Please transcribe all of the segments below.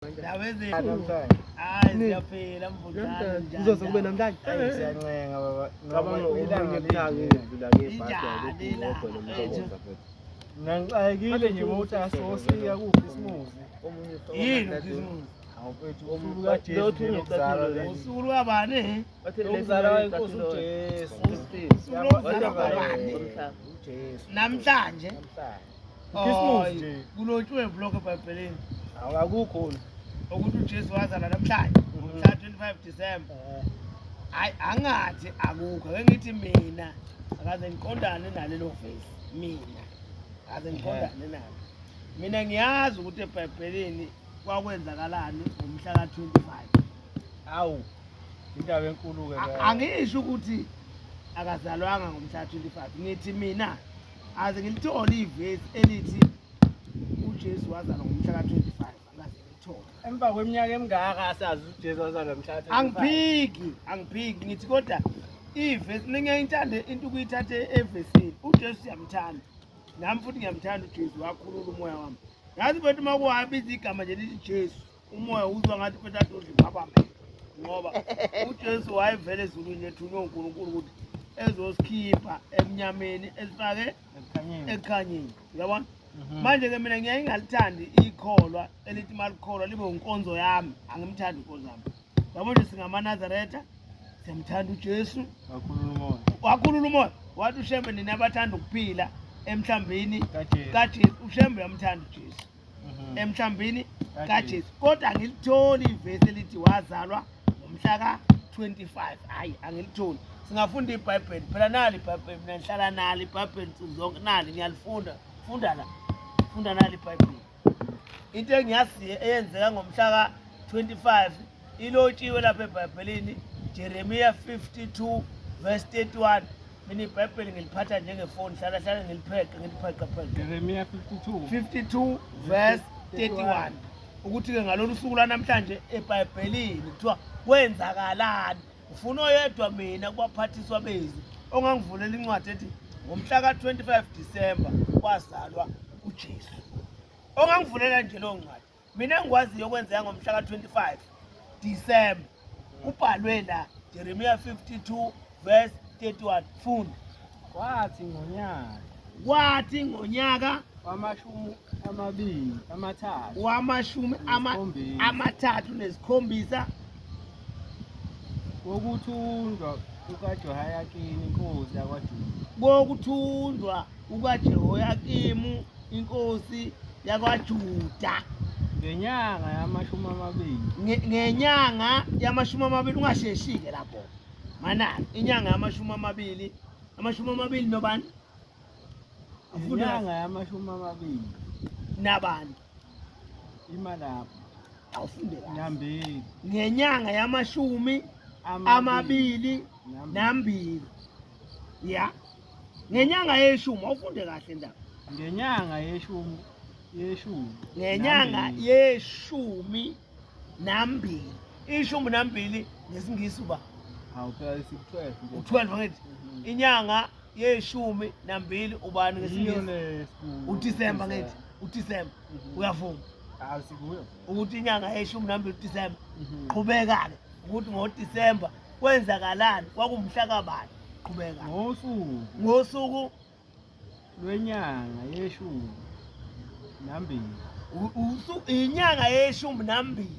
Ndaba Hayi siyaphila mvutshana. Kuzoze kube namhlanje. Siyancenga baba. Cabanga Ilanga okunye kuthanga linje. ngidlula ngebhasi Injani la? yalokhu nomthokoza futhi. Ngangixakekile nje ukuthi asosika kukhisimusi. Omunye Yini ukhisimusi? Hawu mfethu, Omunye- usuku kaJesu Lothu nje lokuzalwa ungicathulo leli. Usuku lwabani? Bathe Lokuzalwa kwenkosi uJesu. Usuku lokuzalwa kwabani? uJesu. Namhlanje. Namhlanje. Ukhisimusi nje. Kulotshiwe blog eBhayibhelini Hawu akukho. ukuthi uJesu wazalwa namhlanje ngomhla 25 December. Hayi angathi akukho. Ake ngithi mina akaze ngiqondane nalelo vesi mina. Akaze ngiqondane nalo. Mina ngiyazi ukuthi eBhayibhelini kwakwenzakalani ngomhla ka-25. Hawu. Indaba enkulu ke leyo. Angisho ukuthi akazalwanga ngomhla ka-25 ngithi mina aze ngilithole ivesi elithi uJesu wazalwa ngomhla ka-25 angaze ngilithole. Emva kweminyaka emingaka asazi uJesu wazalwa mhla 25. Angiphiki, angiphiki ngithi kodwa ivesi ningiyayithanda into ukuyithathe evesini. uJesu siyamthanda. Nami futhi ngiyamthanda uJesu wakhulula umoya wami. Yazi mfethu uma kuwabiza igama nje lithi Jesu, umoya uzwa ngathi mfethu ade udla impabame. Ngoba uJesu wayevele ezulwini ethunywe uNkulunkulu ukuthi ezosikhipha emnyameni esifake Ekukhanyeni. ekukhanyeni. Uyabona? Mhm. Manje ke mina ngiyaye ngingalithandi ikholwa elithi malikholwa libe inkonzo yami, angimthandi inkonzo yami. Yabo nje singamaNazaretha, siyamthanda uJesu, Wakhulula umoya. wakhulula umoya. Wathi uShembe nina abathanda ukuphila emhlambini KaJesu. kaJesu, uShembe uyamthanda uJesu. Mhm. Emhlambini KaJesu. kaJesu. Kodwa angilitholi ivesi elithi wazalwa ngomhla ka-25. Hayi angilitholi. Singafunda iBhayibheli. Phela nali iBhayibheli mina ngihlala nalo iBhayibheli nsuku zonke nali ngiyalifunda. Funda la. Funda nali iBhayibheli. Into engiyaziyo eyenzeka ngomhla ka-25 ilotshiwe lapha eBhayibhelini Jeremiah 52 verse 31. Mina iBhayibheli ngiliphatha njengefoni hlala hlala ngilipheqe ngilipheqe pheqe. Jeremiah 52. 52 verse 31 ukuthi ke ngalolu suku lwanamhlanje eBhayibhelini kuthiwa kwenzakalani ufuna oyedwa mina kubaphathiswa bezwi ongangivulela incwadi ethi ngomhla ka-25 December kwazalwa uJesu ongangivulela nje leyo ncwadi mina engikwaziyo okwenzeka ngomhla ka-25 December kubhalwe la Jeremiah 52 verse 31 funda Kwathi ngonyaka kwathi ngonyaka wamashumi amabili amathathu wamashumi Nesikhombisa. 37 wokuthunjwa kukaJehoyakini inkosi yakwaJuda kokuthunjwa kukaJehoyakimu inkosi yakwaJuda ngenyanga yamashumi amabili ngenyanga yamashumi amabili ungasheshi-ke lapho mana inyanga yamashumi amabili amashumi amabili nobani Ufunda ngenyanga yamashumi amabili nabani ima lapho awufunde kahle nambili ngenyanga yamashumi amabili nambili ya ngenyanga yeshumi awufunde kahle ndaba ngenyanga yeshumi yeshumi ngenyanga nambili. yeshumi nambili ishumi nambili ngesingisi uba hawu phela siku-12 nje. u-12 angithi Mhm. inyanga yeshumi nambili ubani Yiyo ngesingisi le siku- uDisemba ngithi uDisemba Mhm. uyavuma Hawu sikuyo ukuthi inyanga yeshumi nambili uDisemba Mhm. qhubeka-ke ukuthi ngoDisemba kwenzakalani kwakuwumhla kabani qhubeka ngosuku ngosuku lwenyanga yeshumi nambili inyanga yeshumi nambili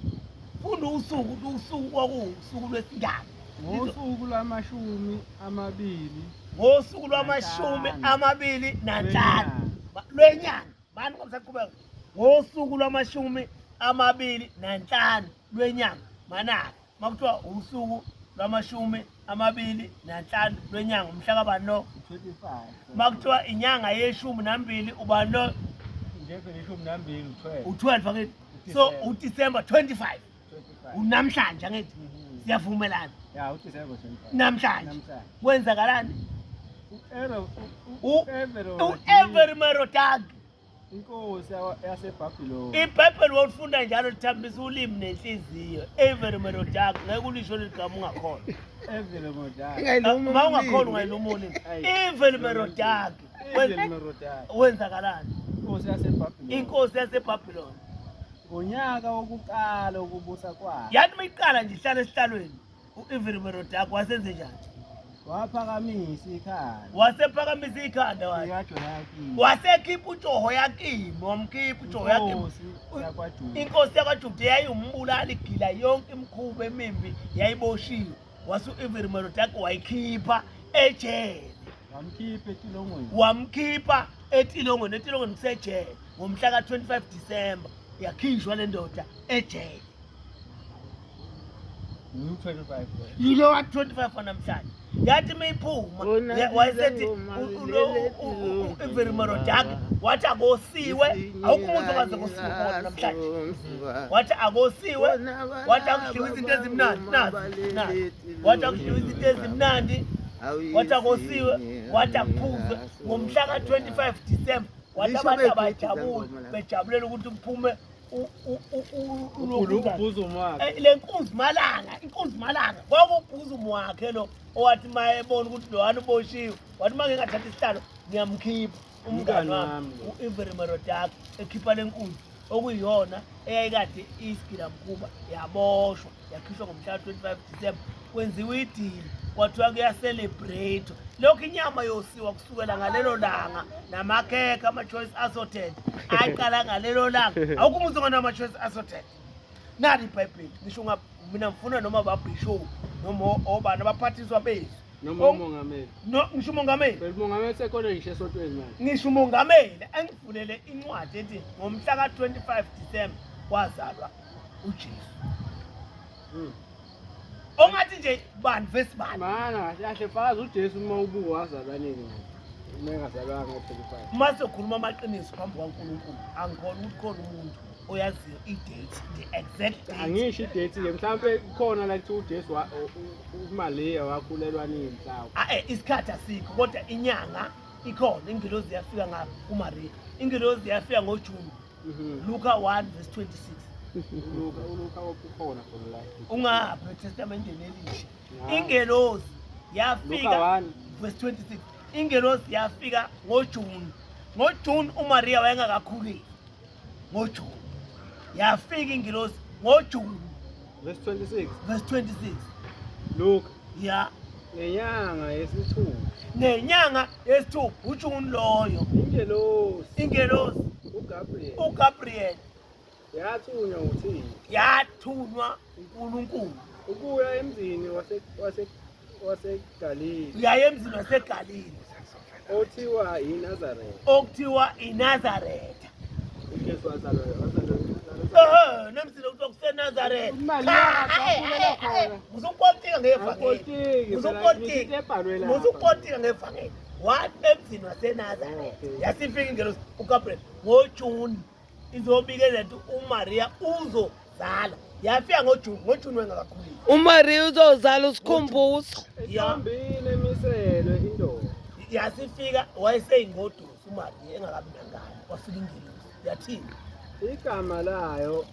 funda usuku ukuthi usuku kwakuwusuku lwesingaki ngosuku lwamashumi amabili ngosuku lwamashumi Nanhlanu. amabili nanhlanu Lwenyanga. Lwenyanga mani ngomsaqhubeka ngosuku lwamashumi amabili nanhlanu lwenyanga manake makuthiwa usuku lwamashumi amabili nanhlanu lwenyanga umhla kabani lo 25 makuthiwa inyanga yeshumi nambili ubani lo nje phela ishumi nambili u-12 u-12 angithi so uDisemba. uDisemba 25 25 unamhlanje angithi Mhm. siyavumelana ya uDisemba 25 namhlanje namhlanje kwenzakalani u-Everod u-Every Merodach inkosi yaseBhabhiloni iBhayibheli wolifunda njalo lithambisa ulimi nenhliziyo Every Merodach ngeke ulisho leli gama ungakholwa Everod ma ungakholwa ungayiluma ulimi Ayi. Every Merodach Every Merodach wenzakalani inkosi yaseBhabhiloni inkosi yaseBhabhiloni Ngonyaka wokuqala wokubusa kwakhe. Yathi uma iqala nje ihlala esihlalweni u-Evil Merodaki wasenze njani? Waphakamisa ikhanda. Wasephakamisa ikhanda wathi. LikaJoyakimi. Wasekhipha uJehoyakimi, wamkhipha uJehoyakimi. Inkosi yakwaJuda. Inkosi yakwaJuda yayiwumbulali igila yonke imikhuba emimbi yayiboshiwe. Wase u-Evil Merodaki wayikhipha ejele. Wamkhipha etilongweni. Wamkhipha etilongweni, etilongweni kusejele ngomhla ka-25 December yakhishwa le ndoda ejele. U-25. Yilo wa-25 wanamhlanje. Yathi uma iphuma Wona wayesethi ngoma u-Evil Merodaki wathi akosiwe, awukho umuntu ongaze kosiwe khona namhlanje. Wathi akosiwe, wathi akudliwe izinto ezimnandi, nazi, nazi. Wathi akudliwe izinto ezimnandi, wathi akosiwe, wathi akuphuzwe ngomhla ka-25 December. Wathi Lisho abantu bethi abajabule, izangoma la. bejabulela ukuthi kuphume Ubhuzumu wakhe. Le nkunzi malanga, inkunzi malanga kwakubhuzumu wakhe lo owathi uma ebona ukuthi lowana uboshiwe, wathi uma ngingathatha isihlalo ngiyamkhipha umngani Umngani wami wami lo. u-Evil Merodaki, ekhipha le nkunzi okuyiyona eyayikade isigilamkhuba yaboshwa yakhishwa ngomhla ka-25 December. Kwenziwa idili kwathiwa kuya-celebrate lokhu, inyama yosiwa kusukela ngalelo langa, namakhekhe ama-choice assorted aqala ngalelo langa. Awukho umuzi onganama-choice assorted. Nali ibhayibheli ngisho mina ngifuna noma babhishophu noma obani abaphathiswa bethu Noma umongameli. No, ngisho umongameli. Phela umongameli sekhona ngisho esontweni manje. Ngisho umongameli angivulele incwadi ethi ngomhla ka-25 December kwazalwa uJesu. Ongathi nje bani verse bani. Mana kahle kahle fakaza uJesu uma ubuka wazalwa nini manje. Uma engazalwanga ngo-25. Uma sokhuluma amaqiniso phambi kwaNkulunkulu, angikhona ukuthi khona umuntu oyaziyo i-date, the exact date. Angisho i-date ke, mhlawumbe kukhona la kuthiwa uJesu uMaria wakhulelwa nini mhlawumbe. Isikhathi asikho, kodwa inyanga ikhona. Ingilozi yafika ngapha kuMaria, ingilozi yafika ngoJune. Luka 1 verse 26. uLuka ukhona khona la. Ungaphi eTestamenteni elisha? Ya. Ingelosi Luka yafika 1 verse 26. Ingelosi yafika ngoJune. NgoJune uMaria wayengakakhuleli. NgoJune yafika ingelosi ngoJune. Verse 26. Verse 26. Luka. Ya. Ngenyanga yesithupha. Ngenyanga yesithupha, uJune loyo. Ingelosi. Ingelosi. uGabriel. uGabriel. Yathunywa uThixo. Yathunywa uNkulunkulu. Ukuya emzini waseGalile. Uyaya emzini waseGalile. Othiwa iNazaretha. Okuthiwa iNazaretha. uJesu wazalwa. Nemzini okuthiwa kuseNazaretha. uMaria wakhulelwa khona. Usupolitika ngevangeli. Apolitiki, phela Usupolitika. into ebhalwe lapha. Usupolitika ngevangeli. Wathi emzini waseNazaretha. Okay. Yasifika ingelosi uGabriel ngoJune izobikezela ukuthi uMaria uzozala. Yafika ngoJune, ngoJune wengakakhulile. uMaria uzozala usikhumbuzo. Ya. Entombini emiselwe indoda. Yasifika wayeseyingodusi uMaria engakabi nangane. Wafika ingelosi. Yathini? Igama layo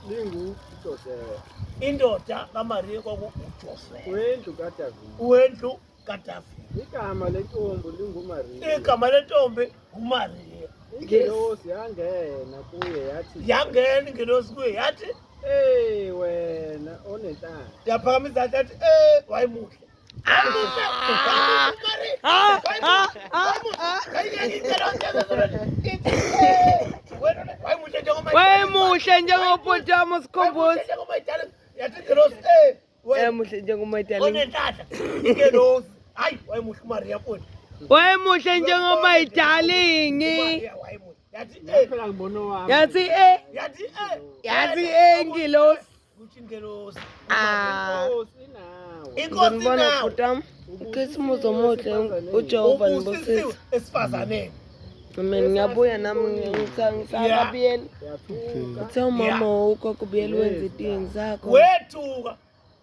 linguJosefa. Indoda kaMaria kwakuuJoseph. Wendlu kaDavide. Wendlu kaDavide. Igama lentombi linguMaria. Igama lentombi uMaria. Ingelosi yangena kuye yathi, Yangena ingelosi kuye yathi, "Hey wena onenhlanhla." Yaphakamisa izandla yathi, wayemuhle. Wayemuhle. Wayemuhle uMaria. Ah, ah, ah, Wayemuhle. Wayemuhle njengoba Wayemuhle njengobhuti wami usikhumbuzo. Yathi ingelosi, wena Wayemuhle njengomayidali. onenhlanhla. Ingelosi. Hayi, wayemuhle uMaria mfowethu. Wayemuhle njengomayidali. uMaria wayemuhle. Yathi Phela ngibona owami. Yathi yathi yathi ingilosi. Kuthi ingelosi. Ah. Inkosi inawe. Inkosi Ngibona nawe. bhuti wami. uKhisimusi omuhle, uJehova Ubusisiwe nibusise. esifazaneni. Amen. Ngiyabuya nami ngisakabiyela. Yathuka. Uthe umama ugogo buyela wenze idingi zakho. Wethuka.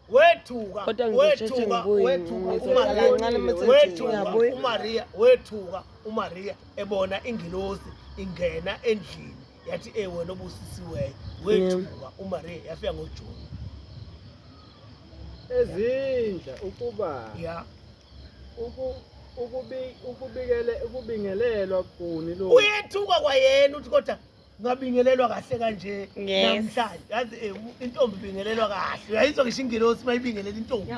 Wethuka. Kodwa ngizosheshe Wethuka. ngibuye, Wethuka ngizohlala uMaria. kancane mase ngithi Wethuka ngiyabuya. uMaria, wethuka uMaria ebona ingilosi ingena endlini. Yathi wena obusisiweyo. Wethuka uMaria yafika ngoJune. Ezindla ukuba Ya. ukubingelelwa kuni lo. Uyethuka kwayena uthi kodwa Ngabingelelwa kahle kanje Yes. namhlanje. Yazi intombi ibingelelwa kahle. Uyayizwa ngisho ingelosi mayibingelela intombi.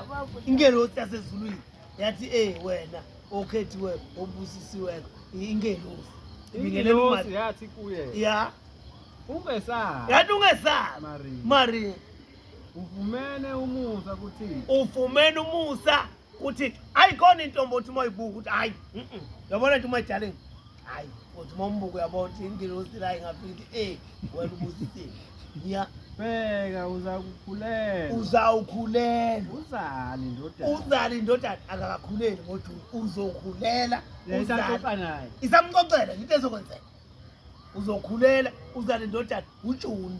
Ingelosi yasezulwini yathi wena okhethiwe obusisiwe ingelosi. Ibingelela Ingelosi uMariya. yathi kuye, Ya. ungesabi Yathi ungesabi. Mariya, Mariya, ufumene umusa kuThixo. ufumene umusa kuthi ayikhona intombi othi uma uyibuka ukuthi hayi uyabona nje uma ijalingi hayi uthi uma umbuka uyabona ukuthi ingelosi la ingafika ithi wena ubusisiwe. Ya. Bheka uzakukhulelwa. Uzawukhulelwa. Uzale indodana. Uzale indodana akakakhuleli ngoJuni uzokhulela. Uzale. Yayisaxoxa naye. Isamxoxela into ezokwenzeka. Uzokhulela uzale indodana uJuni.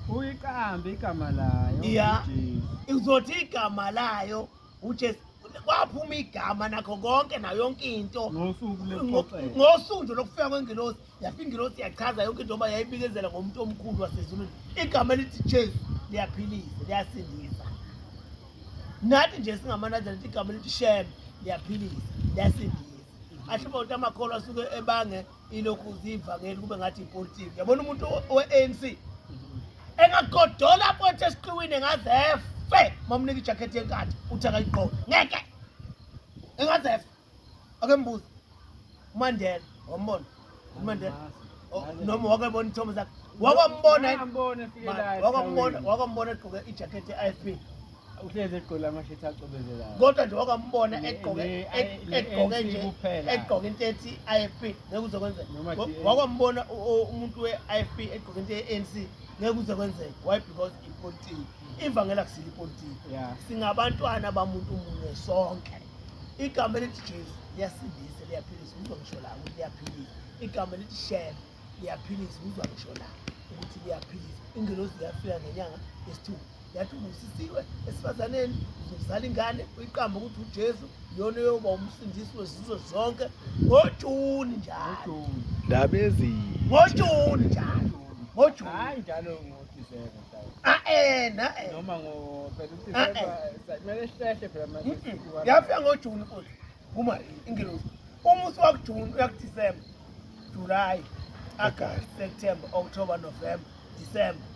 Uyiqambe igama layo. Ya. uJesu. Uzothi igama layo uJesu. Kwaphuma igama nakho konke nayo yonke into. Ngosuku lexoxela. Ngosuku nje lokufika kwengelosi, yafika ingelosi yachaza yonke into ngoba yayibikezela ngomuntu omkhulu wasezulwini. Igama elithi Jesu liyaphilisa, liyasindisa. Nathi nje singamaNazaretha igama elithi Shem liyaphilisa, liyasindisa. Ahlupha ukuthi amakholwa asuke ebange ilokhu zivangeli kube ngathi ipolitiki. Yabona umuntu we-ANC engagodola mfowethu esiqiwini engaze efe mamnika ijakhethi yenkathi uthi akayigqoke ngeke engaze efe. Ake mbuze uMandela, wambona uMandela noma wakebona ithombe zakhe, wakwambona yini? Ngambona efike la. Wakwambona egqoke ijakhethi ye-IFP. Uhlezi egqoke amashethi acobezelayo. Kodwa nje wakwambona egqoke egqoke le- nje ANC kuphela. egqoke into ethi IFP ngeke kuze kwenzeke. Noma DA. Wakwambona umuntu we-IFP egqoke into ye-ANC ngeke kuze kwenzeke. Why? Because ipolitiki. Ivangeli akusilo ipolitiki. Yeah. Singabantwana bamuntu munye sonke. Igama elithi Jesu liyasindisa, liyaphilisa, uzwa ngisho la ukuthi liyaphilisa. Igama elithi Shem liyaphilisa, uzwa ngisho la ukuthi liyaphilisa. Ingelosi yafika ngenyanga yesithupha yathi ubusisiwe esifazaneni, uzozala ingane uyiqambe ukuthi uJesu, iyona eyoba umsindisi wezizwe zonke ngoJuni njalo. NgoJuni. Ndaba ezinhle. NgoJuni njalo. NgoJuni. Hayi njalo ngoDisemba mhlawumbe. Na Noma ngo phela Ah, uDisemba kumele sihlehle phela manje. Yafika ngoJuni futhi kuMariya ingelosi. Uma usuka kuJuni uya kuDisemba, July, August, September, October, November, December.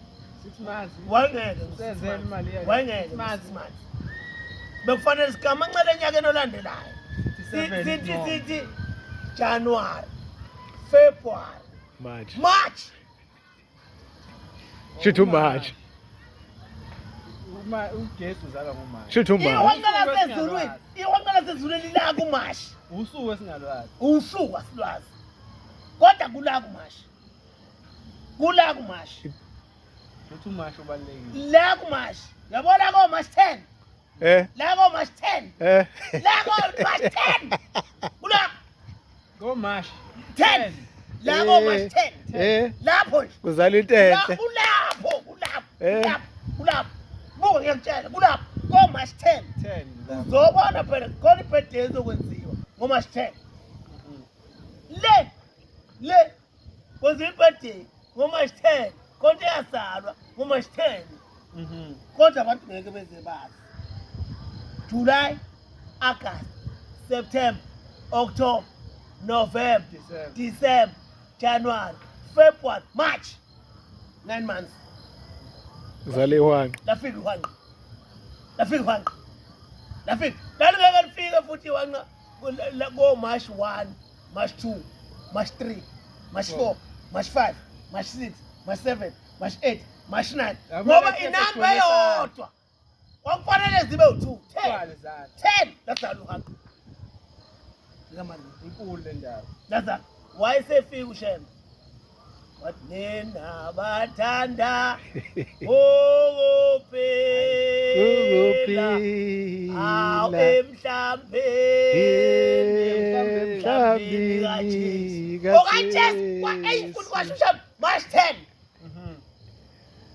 6 months. Wayengeke ngo-six Usezele months. imali yakhe. Wayengeke Six months. ngo-six months. Bekufanele sigamanxele enyakeni olandelayo. Seven Sithi more. sithi January, February, March. March. Shuthi uMarch. Uma uJesu uzalwa ngoMarch. Shuthi uMarch. Ihwanqa lasezulwini, ihwanqa lasezulwini la kuMarch. Usuku esingalwazi. Usuku asilwazi. Kodwa kula kuMarch. Kula kuMarch. Uthi uMarch ubalulekile. La kuMarch. Yabona ko March 10. La ko March 10. La ko March 10. Kula Go March 10. La ko March 10. Lapho nje. Kuzala into enhle. Kulapho, kulapho, kulapho, kulapho. Buka ngiyakutshela, kulapho ko March 10. 10 lapho. Uzobona phela khona ibirthday ezokwenziwa ngo March 10. Le kwenziwa ibirthday ngo March 10. Konke yasalwa ngo March 10. Kodwa abantu ngeke beze bazi. July, August, September, October, November, December. December, January, February, March. 9 months. Kuzala ihwanqa. Lafika ihwanqa. Lafika ihwanqa. Lafika. Lalingeke lifike futhi ihwanqa ko March 1, March 2, March 3, March 4, March 5, March 6, March 7, March 8, March 9. Ngoba inamba eyodwa. Kwakufanele zibe u2, 10. Kwale zala. 10 lazala uhwanqa. Likamali. Inkulu le ndaba. Lazala. Wayesefika uShembe. Wathi nina bathanda ukuphila. Awu Ukuphila. emhlambeni, emhlambeni kaJesu. OkaJesu eyi futhi kwasho uShembe March 10.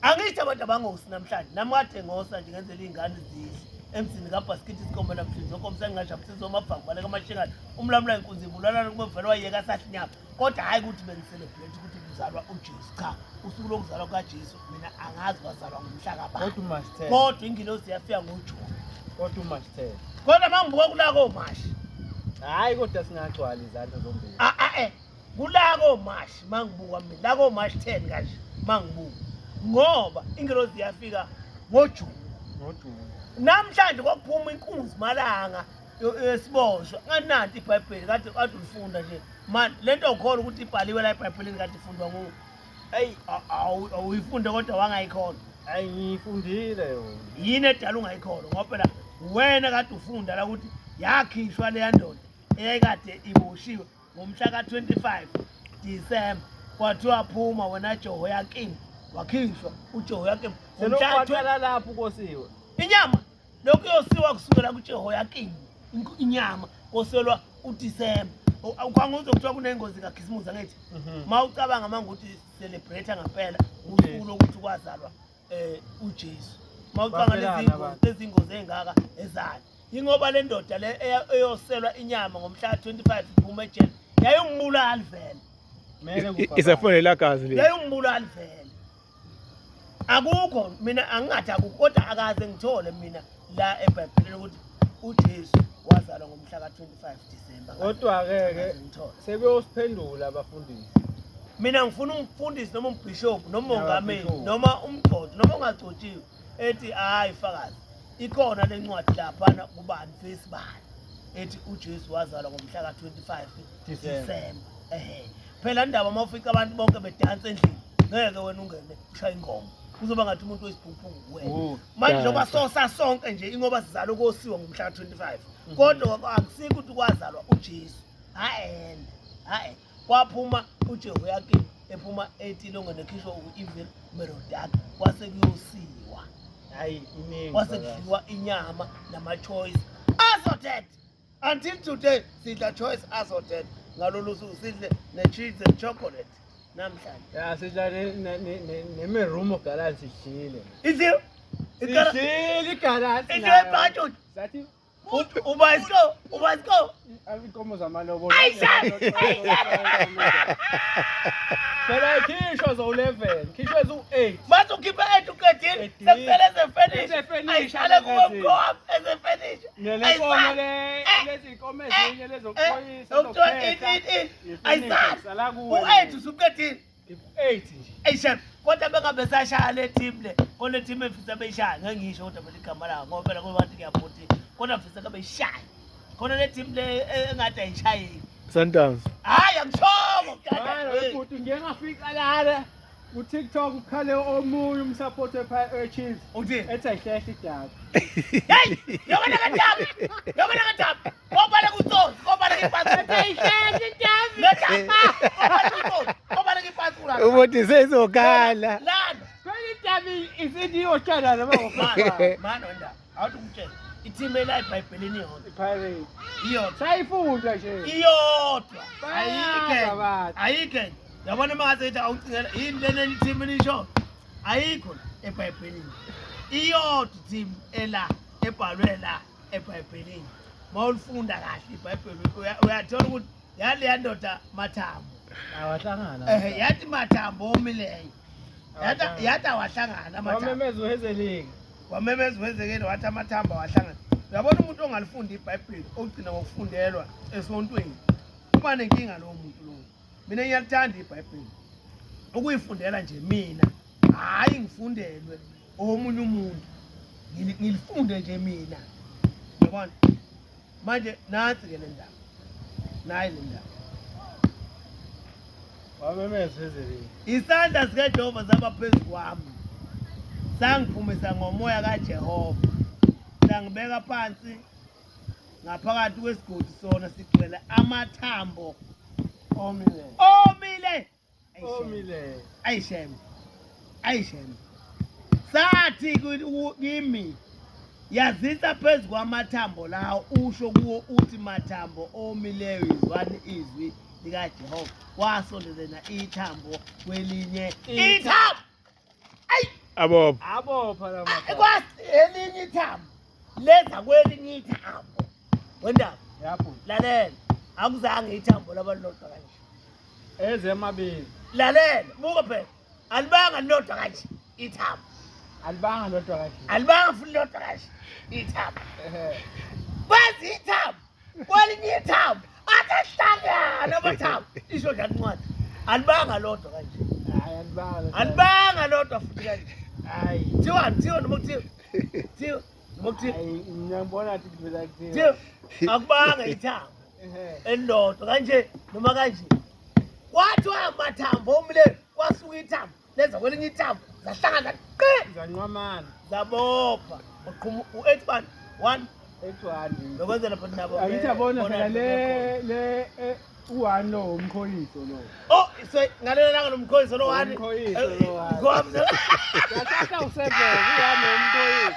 Angisho abantu abangosi namhlanje. Nami kade ngosa nje ngenzela iy'ngane zidle. Emzini kaBhasikiti isikhomba namhlanje zonke sengingajabuliswa amabhangu baleka amashengane. Umlamula inkunzi ibulala kube vele wayeka sathi nyama. Kodwa hhayi ukuthi bengicelebrate ukuthi kuzalwa uJesu. Cha, usuku lokuzalwa kukaJesu mina angazi wazalwa ngomhla kabani. Kodwa uMarch 10. Kodwa ingilosi yafika ngoJuni. Kodwa uMarch 10. Kodwa uma ngibuka kula koMashi. Hayi kodwa singagcwali izandla zombili. Kulako March mangibuka mina, lako March 10 kanje mangibuka. Ngoba ingelozi yafika ngoJune. NgoJune. Namhlanje kwakuphuma inkunzi malanga yesiboshwa. Ngananti iBhayibheli kade kade ulifunda nje. Man lento ukholwa ukuthi ibhaliwe la eBhayibhelini kade ifundwa nguwe. Eyi, Awuyifunde kodwa wangayikholwa. ayi ngiyifundile yona. Yini edala ungayikholwa? Ngoba phela wena kade ufunda la ukuthi yakhishwa leya ndoda eyayikade iboshiwe ngomhla ka-25 December, kwathiwa phuma wena Jehoyakim, wakhishwa uJehoyakim ngomhla Selokhu kwaqala lapho kosiwe. Inyama lokhu yosiwa kusukela kuJehoyakim, inyama koselwa uDisemba. Ukhanguzwe kuthiwa kunengozi kaKhisimusi angithi? Uma ucabanga manje ukuthi celebrate ngempela usuku lokuthi kwazalwa uJesu. Uma ucabanga Bafelana lezi abantu. lezi ngozi ezingaka ezani. Ingoba le ndoda le eyoselwa inyama ngomhla ka-25 iphuma ejele yayiwumbulali vele. Kumele kufakazwe. Isafuna lelagazi le. Yayiwumbulali vele. Akukho mina angingathi akukho kodwa akaze ngithole mina la eBhayibhelini ukuthi uJesu wazalwa ngomhla ka-25 December. Kodwa-ke ke Akaze ngithole. sebeyosiphendula abafundisi. Mina ngifuna umfundisi noma umbhishobhu noma umongameli Nababhishobhi. noma umgcotshi noma ongagcotshiwe ethi hayi fakazi ikhona le ncwadi laphana kubani vesi bani ethi uJesu wazalwa ngomhla ka-25 December. December. Ehhe. Phela indaba uma ufica abantu bonke bedansa endlini ngeke wena ungene ushaya ingoma kuzoba ngathi umuntu wesiphukuphuku wena. Oh. Manje njengoba Dansa. sosa sonke nje ingoba sizalwa kosiwa ngomhla ka-25 kodwa akusikho ukuthi kwazalwa uJesu. Hhayi, hhayi. Kwaphuma uJehoyakim ephuma etilongweni ekhishwa u-Evil Merodach kwase kuyosiwa Hayi iningi. kwase phakathi. kudliwa inyama nama-choice assorted until today sidla choice assorted ngalolu suku sidle ne-cheese and chocolate namhlanje. Ya sidla nemerumo galani sidlile. Idliwe Sidlile igalani. idliwe ibhajuji Sathi uba isiko uba isiko inkomo zamalobolo. Phela ikhishwa zo-11, khishwa zo-8. Bathi ukhiphe ethu uqedile Qedile. sekusele ezefenisha Ezefenisha, ayishale kuwe lezi. mkhowami ezefenisha. Nele nkomo le lezi nkomo ezinye lezokuxolisa okuthiwa ini ini ayisali Sala kuwe. u-8 usuqedile. 8 nje. Eish, kodwa bengabe sashaya le team le kone team efisa beyishaya ngeke ngisho kodwa phela igama layo ngoba phela kubantu ngiyabhuti kodwa mfisa kabe ishaya khona le team le engathi ayishayeki. Sundowns. Hhayi angishongo Hayi webhuti ngike ngafika lana ku-TikTok kukhale omunye umsupport we-Chiefs uthini? ethi ayihlehle idabi. Hey, yobona kadabi yobona kadabi kobala kutsotsi kobala kipasi Ayihlehle idabi. kobala kutsotsi kobala kipasi Umuntu sezokhala. lana Phela idabi isithi iyotshala noma mana mana wendaba awuthi ukutshela i-team ela ebhayibhelini iyodwa I-Pirates. iyodwa Sayifunda nje. iyodwa Bayazi ayikho abantu. ayikho yabona uma ngaze ethi awucingela yini lena team enisho ayikho la ebhayibhelini iyodwa team ela ebhalwe la ebhayibhelini uma ulifunda kahle ibhayibheli uyathola ukuthi yaleya ndoda mathambo. Awahlangana. Yathi mathambo omileyo yathi awahlangana amathambo. Wamemeza uHezelingi. Wamemeza wenzekeni wathi amathambo awahlangana. Uyabona umuntu ongalifundi ibhayibheli ogcina ngokufundelwa esontweni uba nenkinga lowo muntu lowo. Mina ngiyalithanda ibhayibheli ukuyifundela nje mina hhayi ngifundelwe omunye umuntu ngilifunde nje mina yabona. Manje nansi-ke le ndaba nayi le ndaba. Wamemeza uHezelingi. Isandla sikaJehova saba phezu kwami sangiphumisa ngomoya kaJehova sangibeka phansi ngaphakathi kwesigodi sona sigcwele amathambo Omile. omile. Omile. Ayishem ayishem sathi kimi yazisa phezu kwamathambo lawo usho kuwo uthi mathambo omileyo izwani izwi likaJehova wasondelena ithambo kwelinye ithambo. Ayi Abopha. Abopha la mathambo. Kwasi elinye ithambo leza kwelinye ithambo wendaba. Yabho. Lalela akuzange ithambo labalilodwa kanje. Eze amabili. Lalela buka phela alibanga lilodwa kanje ithambo. Alibanga lodwa kanje. Alibanga futhi lilodwa kanje ithambo. Ehhe. Kwazi ithambo kwelinye ithambo athi ahlangene. Ahlangana amathambo. Isho njani incwadi? Alibanga lodwa kanje. Hayi alibanga. Alibanga lodwa futhi kanje. Hayi. Kuthiwani? Kuthiwa noma kuthiwa? Kuthiwa noma kuthiwa? Hayi ngiyabona ukuthi kuvela kuthiwa. Kuthiwa akubanga ithambo Ehhe. elilodwa kanje noma kanje. Kwathiwa amathambo omile kwasuka ithambo lenza kwelinye ithambo zahlangana qi Zanqwamana. zabopha. Uqhuma u-8 bani? 1 Eight-one. Lokwenzela futhi nabo. Angithi yabona bona phela bekhona. le le u-one lo umkhoyiso lo. Oh, so ngalelo langa lomkhoyiso lo wani. Umkhoyiso lo wani. Thatha u-seven u-one umkhoyiso.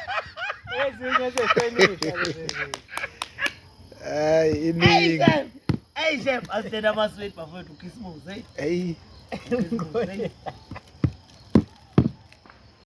Ezinye zefenisha lezi. Hayi Hey iningi. Shem. Hey Shem, asitena amasweet bafowethu ukhisimusi, hey. Hey. Ukhisimusi, hey.